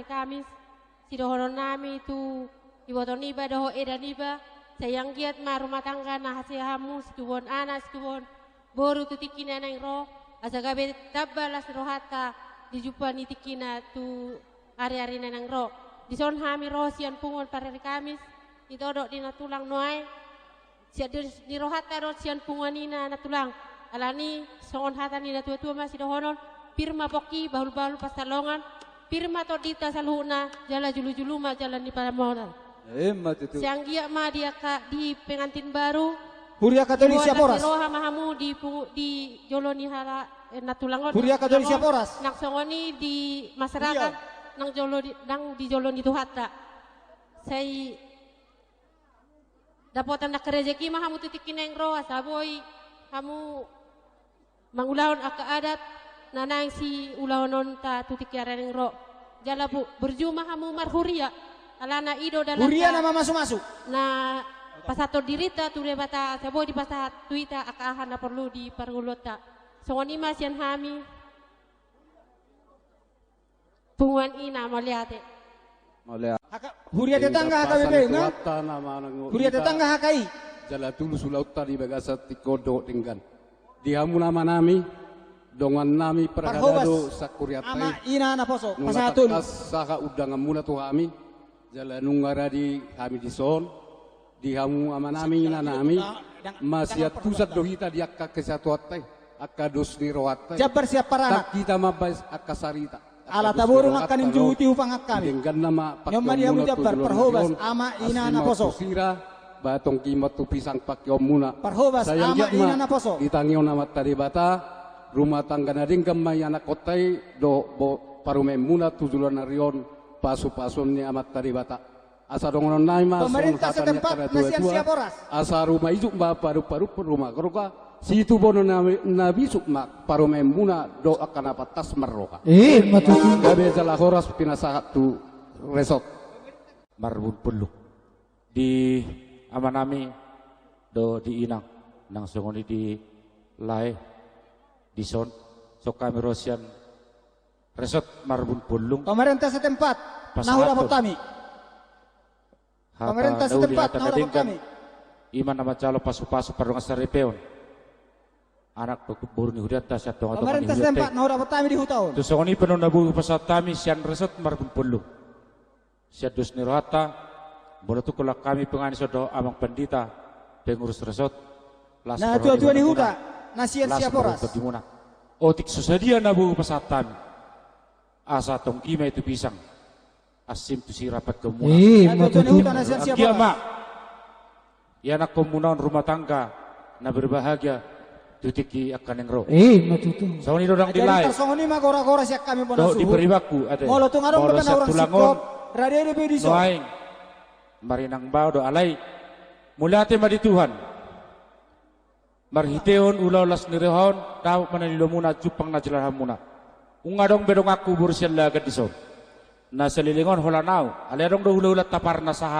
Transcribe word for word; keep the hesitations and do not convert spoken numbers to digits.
Kamis, sidohononnami tu iboto niba dohot eda niba, sai anggiat ma rumah tangga na hasea hamu, situbuan anak, situbuan boru tu tingki na naeng ro, asa gabe tamba las ni rohanta di jumpa ni tingkina tu ari-ari na naeng ro. Dison hami ro sian punguan parari Kamis, ito dohot di nantulang nuaeng, sian dos ni rohanta dohot sian punguan i na nantulang. Alani songon hata ni natua-tua ma sidohonon, pir ma pongki, bahul-bahul pansalongan, pir ma tondinta saluhutna, jala julu-julu ma jalan ni paramotan. Ima tutu. Sai anggiat ma di angka, di pengantin baru. Huria Katolik Siaporas. Roha ma hamu di pungu-, di jolo ni hala, eh, nantulang on. Huria Katolik Siaporas. Nang songon i di masyarakat, nang jolo di, nang di jolo ni Tuhanta. Sai dapotan angka rejeki ma hamu tu tingki naeng ro, asa boi hamu mangulahon angka adat na naeng siulahononta tu tingki ari naeng ro. Jala bu-, burju ma hamu marhuria, alana i do dalan huria na mamasu-masu, na pasahathon dirinta tu Debata, asa boi dipasahat tu hita angka aha na porlu di parngoluonta. Songon i ma sian hami. Punguan i na mauliate. Mauliate. Huria tetangga H K B P, nga? Huria tetangga H K I. Jala tulus ulaonta di bagasan tingki on dohot denggan. Di hamu amanami, dongannami parhadado sangkuriatta i. Ama ina naposo, pasahat ulaon. Sahat undanganmuna tu hami. Jala nunga radi hami dison, di hamu amanami, inanami, masiantusan do hita di angka kesatuanta i, angka dos ni rohanta i. Jambar sian paranak. Ndang hita mambahen angka sarita. Ala taboru nangkaning juhut i hupangangkami. Dengganna ma. Nion ma di hamu jambar, parhobas, ama ina naposo. Sira, batong gimat tu pisang pangkeonmuna. Parhobas, ama ina naposo. Sai anggiat ma ditangihon Amanta Debata, rumah tangga na denggan ma i anakkonta i, dohot bo-, parumaenmuna tu joloan ari on, pasu-pasuon ni Amanta Debata. Asa dohononnami ma, pamarenta setempat na sian Siaporas. Asa rumah ijuk ma parup-parup rumah gorga, situbono na, na bisuk ma parumaenmuna dohot angka na pantas marroha. Ima tutu. Gabe jala horas pinasahat tu resort. Marbun pulung. Di amanami dohot di inang, nang songon i di lae, dison, songon hami ro sian resort Marbun Pulung. Pamarenta setempat, na hudapot hami. Pamarenta setempat, na hudapot hami. Ima na manjalo pasu-pasu pardongan saripeon. Anak dohot boru ni hurianta sian tonga-tonga ni hurianta i. Pamarenta setempat, na hudapot hami di huta on. Tu songon i pe annon na boi hupasahat hami sian resort Marbun Pulung. Sian dos ni rohanta, molo tung holan hami pengani songon dohot amang pandita, pengurus resort, las roha ni hulahulahmuna, las roha ni tondimuna. Otik so sadia na boi hupasahat hami. Asa tonggi ma i tu pisang, ansim tu sira pangkeonmuna. Ima tutu. Anggiat ma ianakhonmuna on rumah tangga na berbahagia tu tingki angka naeng ro. Ima tutu. Songon i do dang di lae. Jadi tarsongon i ma gora-gora sian hami bona suhut. Dohot di paribanku ate. Molo tung adong dope na hurang singkop, rade dope dison. Nuaeng marinang bao do, alai mauliate ma di Tuhan. Marhitehon ulaon las ni roha on, dapot ma na nilomuna, jumpang na jinalahanmuna. Nunga adong be donganku boru Siahaan dison na saleleng on holan ahu, alai adong do hulahulanta parnasaha.